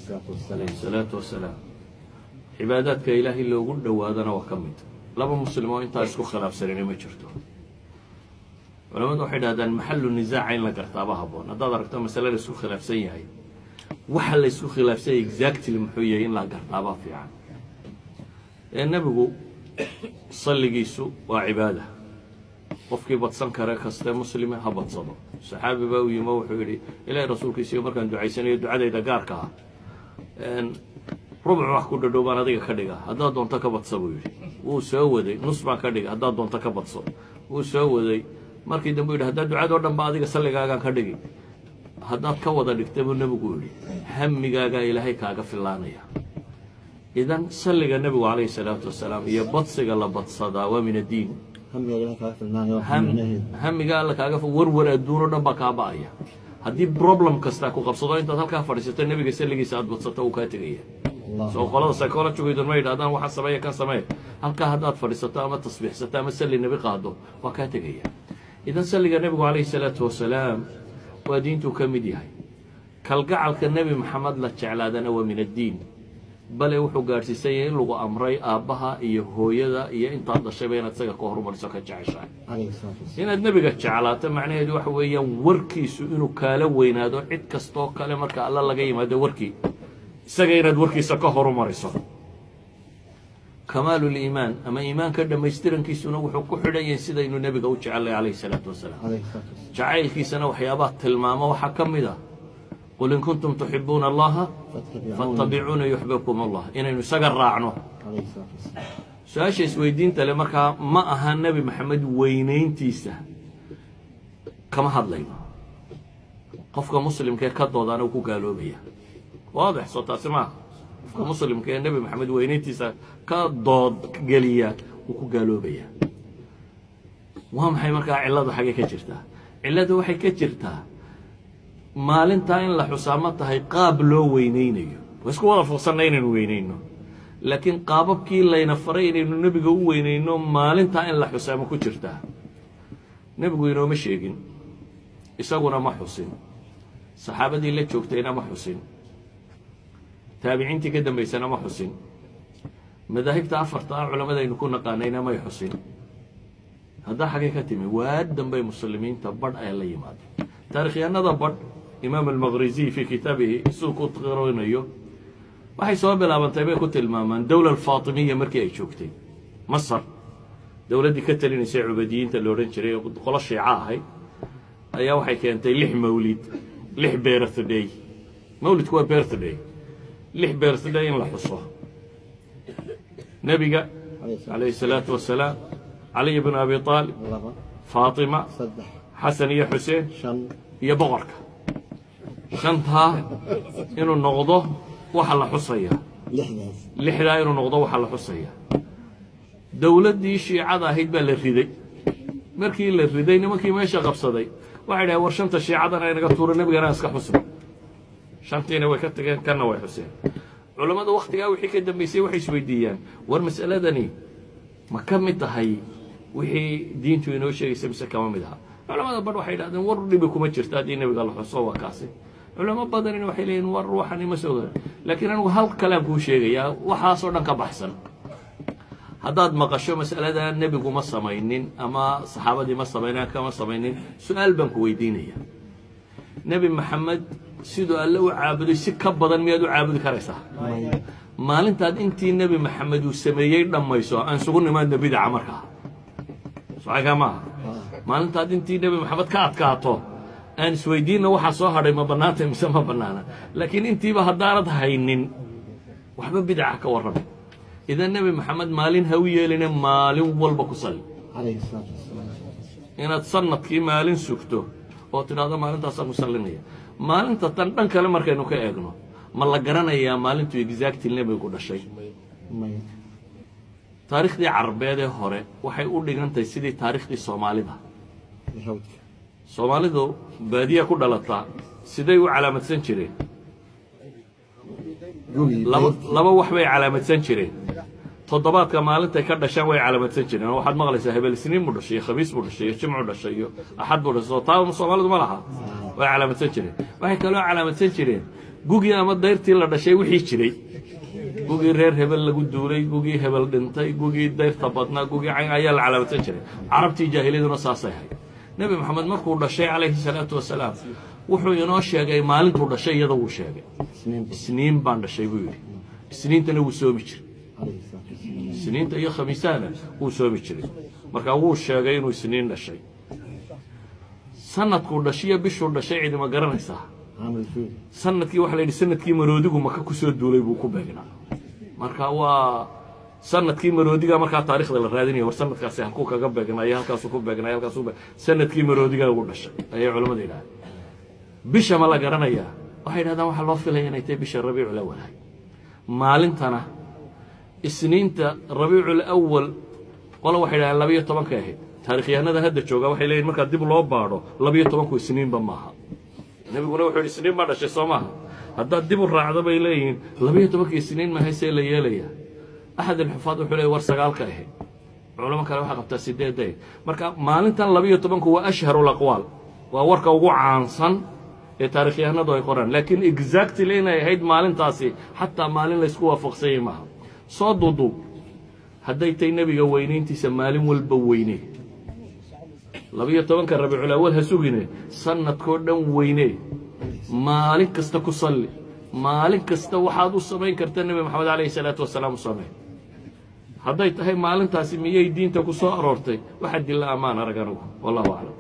Salaatu wasalaam. Calayhi salaatu wasalaam. Cibaadaadka Ilaahay loogu dhowaadana waa ka mid. Laba Muslim oo intaa isku khilaafsanina ma jirto. Culamadu waxay dhahdaan maxalu nisaaca in la gartaaba haboon. Haddaad aragto masale la isku khilaafsan yahay, waxa la isku khilaafsan yahay exactly muxuu yahay in la gartaaba fiican. Ee nebigu salligiisu waa cibaada. Qofkii badsan kare kaste muslime ha badsado. Saxaabi baa u yimo, wuxuu yidhi: "Ilaahay rasuulkiisiyo, markaan ducaysanayo ducadayda gaarka ah rubuc wax ku dhadhow baan adiga ka dhiga, haddaad doonto ka badso," buu yidhi. Wuu soo waday: "Nus baan ka dhiga, haddaad doonto ka badso." Wuu soo waday. Markii dambe u yidhi: "Haddaad ducadoo dhan ba adiga salligaagaan ka dhigi, haddaad ka wada dhigta," buu nebigu yidhi, "hamigaagaa Ilaahay kaaga filaanaya." Idan salliga nebigu calayhi salaatu wasalaam iyo badsiga la badsadaa waa min addiin. Hamiga Ilahay kaaga filnaanayo waa micnaheedu. Hamiga Alla kaaga warwar adduun oo dhan baa kaa ba'aya. Haddii problem kasta ku qabsado, intaad halkaa fadhiisato nebiga salligiisa aad badsato, uu kaa tegaya. Allah. Soo qolada psychology ma yidhahdaan waxaa sameeya, kan sameeya? Halkaa haddaad fadhiisato ama tasbiixsato ama salli nebi qaado, waa kaa tegaya. Idan salliga nebigu calayhi salaatu wasalaam waa diintuu ka mid yahay. Kalgacalka Nebi Maxamed la jeclaadana waa min addiin, bale wuxuu gaadhsiisan yahay in lagu amray aabbaha iyo hooyada iyo intaad dhashayba inaad isaga ka horumariso, ka jeceshahay. Calayhi salaatu wasalaam. Inaad nebiga jeclaato macnaheedu waxa weeyaan warkiisu inuu kaala weynaado cid kastoo kale marka Alla laga yimaado, warkii isaga inaad warkiisa ka horumariso. Kamaaluliimaan ama iimaanka dhammaystirankiisuna wuxuu ku xidhan yahay sidaynu nebiga u jecelnay calayhi salaatu wasalaam. Calayhi salaatu wasalaam. Jacaylkiisana waxyaabaha tilmaamo waxaa ka mid ah: "Qul in kuntum tuxibuuna Allaha fattabicuuni fattabicuuna yuxbibkum Allah," inaynu isaga raacno. Calayhi salaatu wasalaam. Su-aasha isweydiinta le markaa ma aha Nebi Maxamed weynayntiisa kama hadlayno. Qofka muslimkee ka doodaana uu ku gaaloobaya, waadix. Soo taasi maaha? Qofka muslimka ee Nebi Maxamed weynayntiisa ka dood geliya wuu ku gaaloobaya. Waa maxay markaa cilladu? Xaggay ka jirtaa cilladu? Waxay ka jirtaa maalintaa in la xusaa ma tahay qaab loo weyneynayo. Waa isku wada fuqsanna inaynu weyneyno, laakiin qaababkii layna faray inaynu nebiga u weyneyno maalintaa in la xusaa ma ku jirtaa? Nebigu inooma sheegin, isaguna ma xusin, saxaabadii la joogtayna ma xusin, taabiciintii ka dambaysana ma xusin, madaahibta afarta ah culamadaynu ku naqaanayna may xusin. Haddaa xaggay ka timi? Waa dambay muslimiinta badh ay la yimaadeen. Taarikhyahanada badh, Imaam Almaqrisiy fii kitaabihi siduu ku qirinayo, waxay soo bilaabantay bay ku tilmaamaan dowla Alfaatimiya markii ay joogtay Masar. Dowladdii ka talinaysay Cubadiyiinta la odhan jiray ee qolo Shiico ahayd ayaa waxay keentay lix mawlid, lix birthday. Mawlidku waa birthday. Lix birthday in la xuso nebiga calayhi salaatu wasalaam, Caliy bn Abi Aalib, laba, Faatima, saddex, Xasan iyo Xuseen, shan, iyo boqorka. Shantaa inuu noqdo waxa la xusaya. Lixdaas. Lixdaa inuu noqdo waxa la xusaya. Dowladdii Shiicada ahayd baa la riday. Markii la riday, nimankii meesha qabsaday waxay dhahen: "War shanta Shiicadana inaga tuuro, nebigana iska xusno." Shantiina way ka tageen, kanna way xuseen. Culammada wakhtigaa wixii ka dambeysay waxay isweydiiyaan: war mas'aladani ma ka mid tahay wixii diintu inoo sheegaysa mise kama mid aha? Culamada badh waxay idhahdeen: "War dhibi kuma jirto haddii nebiga la xuso, waa kaasi." Culamo badanina waxay leeyihin: "War waxani ma soo garan." Laakiin anigu hal kalean kuu sheegayaa waxaasoo dhan ka baxsan. Haddaad maqasho mas'alada nebigu ma samaynin ama saxaabadii ma samaynin, kama samaynin, su-aal baan ku weydiinaya: Nebi Maxamed siduu Alle u caabuday si ka badan miyaad u caabudi karaysaa? Maalintaad intii Nebi Maxamed uu sameeyey dhammayso, aan isugu nimaadna bidaca markaa. Socakaa maaha? Maalintaad intii Nebi Maxamed ka adkaato, aan isweydiinna waxaa soo hadhay ma bannaantay mise ma bannaana. Laakiin intiiba haddaanad haynin, waxba bidaca ka warrama. Idan Nebi Maxamed maalin ha u yeeline, maalin walba ku salli. Calayhi salaatu wasalaam. Inaad sanadkii maalin sugto oo tidhaahdo maalintaasaan ku sallinaya. Maalinta tan dhan kale markaynu ka eegno, ma la garanayaa maalintuu exactly nebigu dhashay? Maya. Taariikhdii Carbeed ee hore waxay u dhigantahay sidii taariikhdii Soomaalida. Hawdka. Soomaalidu baadiya ku dhalataa, siday u calaamadsan jireen? Gugii. Laba, laba wax bay calaamadsan jireen. Toddobaadka maalintay ka dhashaan way calaamadsan jireen oo waxaad maqlaysaa hebel Isniin buu dhashay iyo Khamiis buu dhashay iyo Jimcu dhashay iyo Axad buu dhashay. Soo taa Soomaalidu ma laha? Way calaamadsan jireen. Waxay kaloo calaamadsan jireen Gugii ama dayrtii la dhashay wixii jiray, gugii reer hebel lagu duulay, gugii hebel dhintay, gugii dayrta badnaa, gugii cayn ayaa la calaamadsan jiray. Carabtii jaahiliyaduna saasay ahayd. Nebi Maxamed markuu dhashay, calayhi salaatu wasalaam, wuxuu inoo sheegay maalintuu dhashay, iyada wuu sheegay. Isniin. Isniin baan dhashay buu yidhi. Isniintana wuu soomi jiray. Calayhi salaatu wasalaam. Isniinta iyo khamiisahana wuu soomi jiray. Marka wuu sheegay inuu isniin dhashay. Sanadkuu dhashiyo bishuu dhashay cidima garanaysaa? Caamal fiil. Sanadkii waxaa la yidhi sanadkii maroodigu Maka kusoo duulay buu ku beegnaa. Marka waa sanadkii maroodiga. Markaa taarikhda la raadinaya, war sanadkaasi halkuu kaga beegnaayo, halkaasuu ku beegnaayo, halkaasuu sanadkii maroodiga ugu dhashay ayay culamada yidhahdeen. Bisha ma la garanayaa? Waxay yidhahdaan waxaa loo filaya inay tahay bisha Rabiicul Awal ahay. Maalintana Isniinta Rabiicul Awal, qola waxay yidhahdeen 12-kay ahayd. Taarikhyahanada hadda jooga waxay leeyihin markaa dib loo baadho, 12-ku Isniinba maaha. Nebiguna wuxuu yidhi Isniin baa dhashay, soo maaha? Haddaad dib u raacdo, bay leeyihiin, 12-ka Isniin mahay, see la yeelaya? Axad alxufaad wuxuu leeyahy war 9-ka ahayd. Culamo kale waxay qabtaa 8-da ahayd. Marka maalintan 12-ku waa ashharu alaqwaal, waa warka ugu caansan ee taarikhyahanadu ay qoraan, laakiin exactly inay ahayd maalintaasi xataa maalin laysku waafaqsanyay maaha. Soo duuduub, hadday tay nebiga weynayntiisa, maalin walba weyne. 12-ka Rabiicul Awal ha sugine, sanadkoo dhan weyne. Maalin kasta ku salli, maalin kasta waxaad u samayn karta Nebi Maxamed calayhi salaatu wasalaam u samey. Hadday tahay maalintaasi miyay diinta ku soo aroortay? Waxa dila amaan arag anigu. Wallahu aclam.